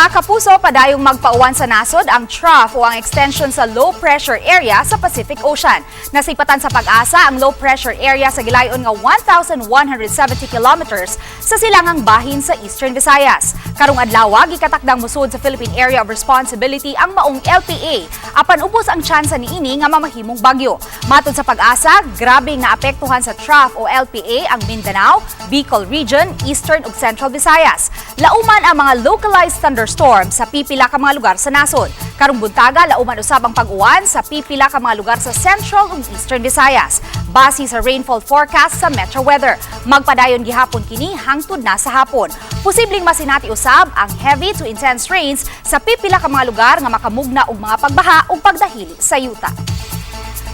Mga kapuso, padayong magpauwan sa nasod ang trough o ang extension sa low pressure area sa Pacific Ocean. Nasipatan sa Pag-asa ang low pressure area sa gilayon nga 1,170 kilometers sa silangang bahin sa Eastern Visayas. Karong adlaw, gikatakdang musud sa Philippine Area of Responsibility ang maong LPA. Apan ubos ang tsansa niini nga mamahimong bagyo. Matod sa Pag-asa, grabeng naapektuhan sa trough o LPA ang Mindanao, Bicol Region, Eastern ug Central Visayas. Lauman ang mga localized thunderstorms sa pipila ka mga lugar sa nasod. Karong buntaga, lauman usab ang pag-uwan sa pipila ka mga lugar sa Central ug Eastern Visayas. Base sa rainfall forecast sa Metro Weather, magpadayon gihapon kini hangtod na sa hapon. Posibleng masinati usab ang heavy to intense rains sa pipila ka mga lugar nga makamugna og mga pagbaha ug pagdahili sa yuta.